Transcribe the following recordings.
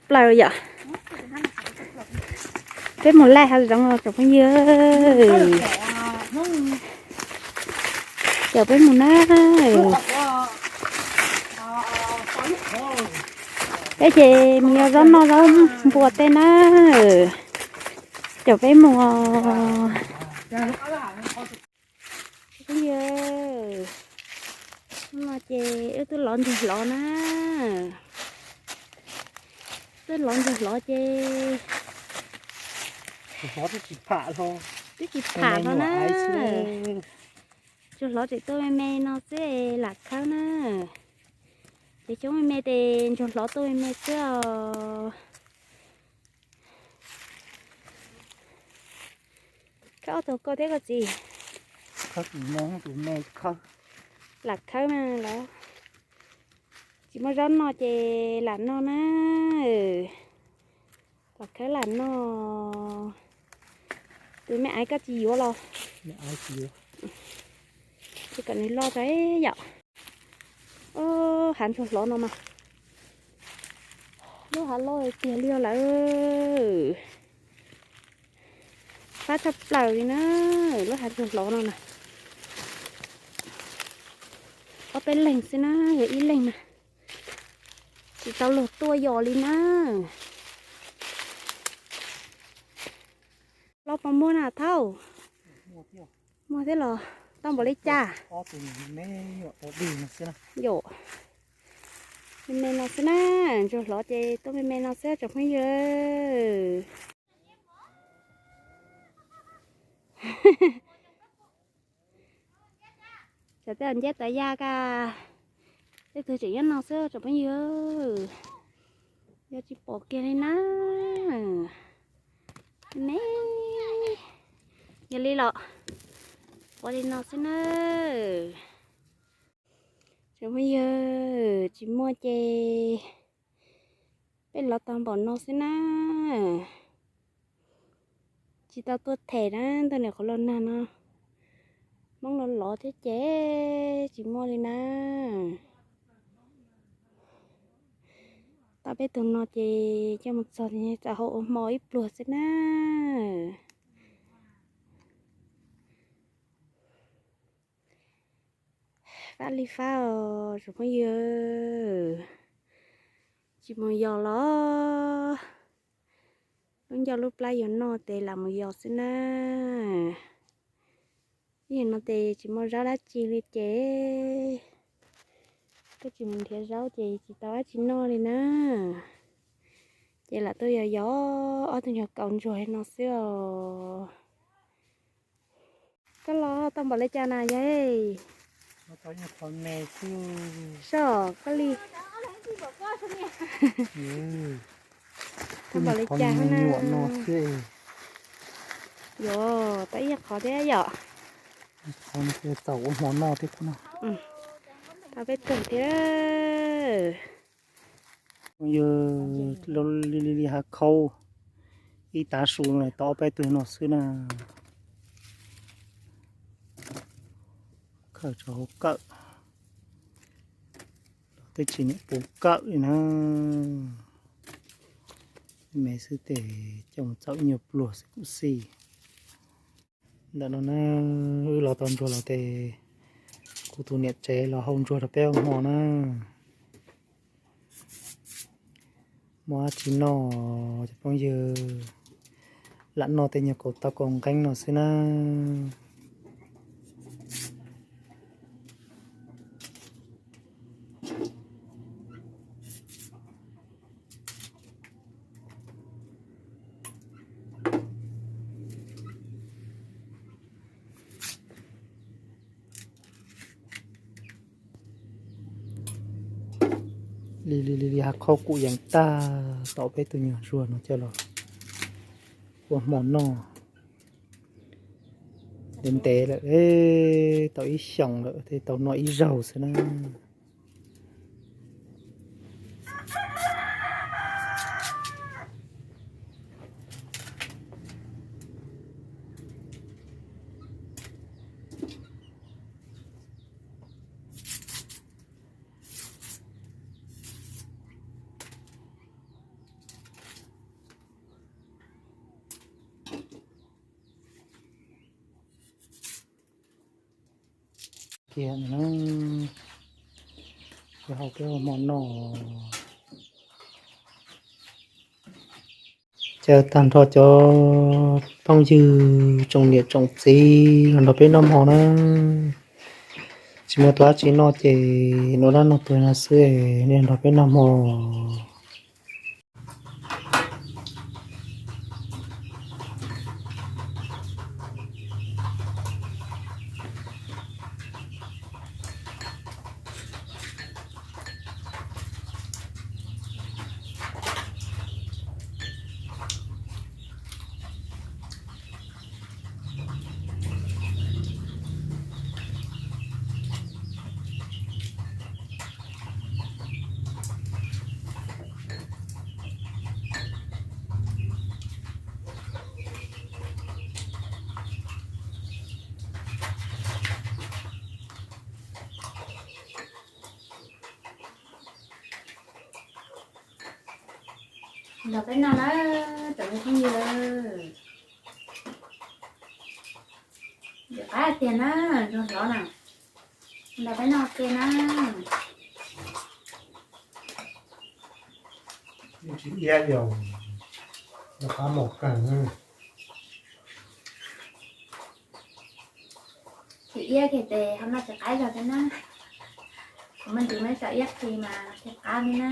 plaws yom. Peb mus laij hav zoov los tsoom phooj ywg. Caum peb mus na. Peb ces mus yog zaub noj zaub npua tej na. Caum peb mus. Phooj ywg, no ces wb twb lov ntsuag hlov na. Twb lov ntsuag hlov ces twb tsis pham hlo na. Ntsuag hlov tseem tuaj me me no xwb, lam khawb na. Ces xyoob me me ces ntsuag hlov tuaj me me xwb os. Khawb ob tug koj thiab koj txiv. Lam khawb na los. Tsis muaj zaub noj ces lam noj na. Lam khawb lam noj. Tus me aiv koj tsis yuav los? Tsis kom nws loj tso yom. Hav ntsuag hlov no mas lub hav loj tiag li lawm. Fab tshaj plaws li na, lub hav ntsuag hlov no na. Ob peb leeg xwb na, yog ib leeg na. Tsis tau luag tuaj yos li na. Loj puas muaj na Thaub? Muaj thiab los tau npaum li cas? Yom, me me no xwb na, ntsuag hlov ces tuaj me me no xwb tsoom phooj ywg. Tsam tej nceb tawv ya ka, tej tug tseem nyob no xwb tsoom phooj ywg. Yog tsis pom kiag li na. Me, yog li los pov li no xwb na. Tsoom phooj ywg, tsis muaj ces peb lov tau npaum no xwb na. Tsis tau tuaj them na, ntawm niam qhuav los nag no Hmoob los lov thiab ces tsis muaj li na. Tau peb tug no ces coj mus txog txawm hau ua hmo ib pluag xwb na. Fab li fab os tsoom phooj ywg, tsis mus yos los lub ncauj lub plab yuav noj ces lam mus yos xwb na. Ib yam no ces tsis muaj zaub dab tsi li ces twb tsis mus nrhiav zaub ces tsis tau dab tsi noj li na. Ces lam tuaj yos yos ob tug nyuag kaus ntsuag no xwb os. Koj los tau npaum li cas na yog? Soj koj li. Tau npaum li cas na? Yuav tau ib qhov thiab yom. Tau ua hmo noj thiab. Tau peb tug thiab. Yog li li hav khaub ib tav su no tau ob peb tug no xwb na. Khaws tso hauv kawm, twb tsis niam puv kawm li na. Me xwb tes coj mus txaus ib nyuag pluag xwb kuj xij. Ntawm no na, wb los tau ntsuag los ces kuv tus niam tsev los hau ntsuag rau peb ua hmo na. Muaj dab tsi noj cov phooj ywg, lam noj tej nyuag kaus tau kaus nqeeb no xwb na. Li li li li hav khaub kuj yees tag, tau peb tug nyuag ntsuag no coj los ua hmo noj. Ntev ntev lawm, tau ib xyoos lawm thiaj tau noj ib zaug xwb na. Tiag na, ces hau peb hau hmo noj. Ces tag nrho cov phooj ywg tsoom niam tsoom txiv los nrog peb noj hmo na. Tsis muaj dab tsi noj ces noj dab noj tuag no xwb, nej nrog peb noj hmo. Nrog peb noj na, tsoom me phooj ywg. Nws qab tiag na, ntsuag hlob na. Nrog peb noj ua ke na. Tsis iab yog, noj qab mos kawg. Tsis iab kiag ces ho noj tsis qab zog thiab na. Kuv me ntsis me tso iab qhi mas thiaj qab thiab na.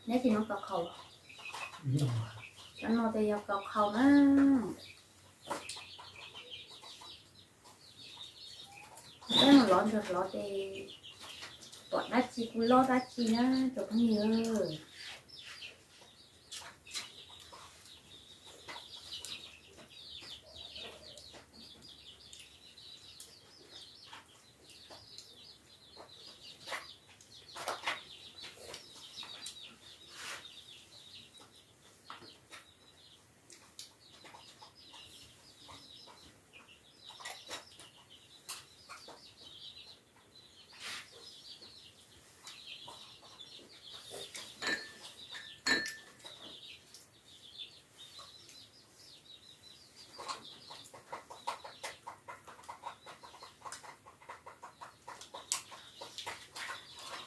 Neb tsis noj kau qhau los? Cov no ces yog kau qhau na. Peb mus lov ntsuag hlob ces pom dab tsi kuj loj dab tsi na cov phooj ywg.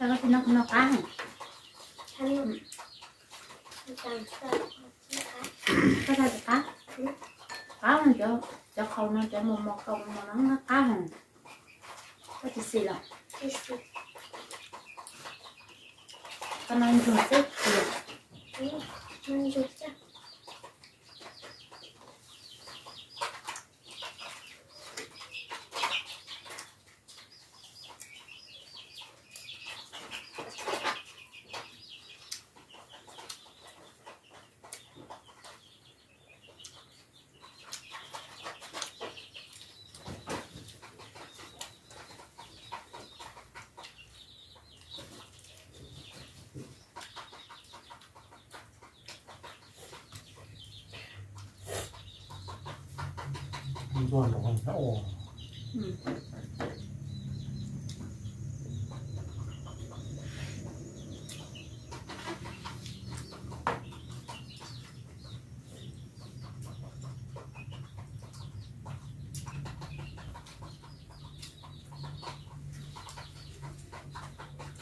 Koj tsis noj, noj qab heev. Koj tsis qab? Qab, cov qhau no cov mos mos kaus mos no qab heev. Koj tsis xis los? Koj noj ntsuag xwb tiag. Ntuag nrov ua.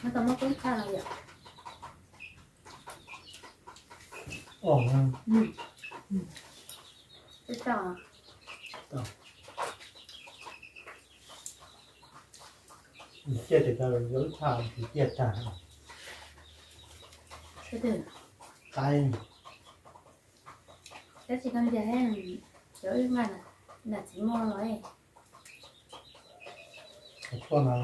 No tau muab koob tshaj los yom? Ua, tau. Ciaj tes taw yuav wb tshaj tsis ciaj tag. Qaib. Tab sis koj ntiag, cov wb nqa nram txiv muag los. Tshuaj no,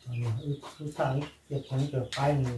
wb tshaj wb ciaj tag wb qaib no.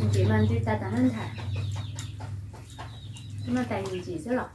Ntsim mas ntsim tas tas na nthav, noj tais ntsim xwb los.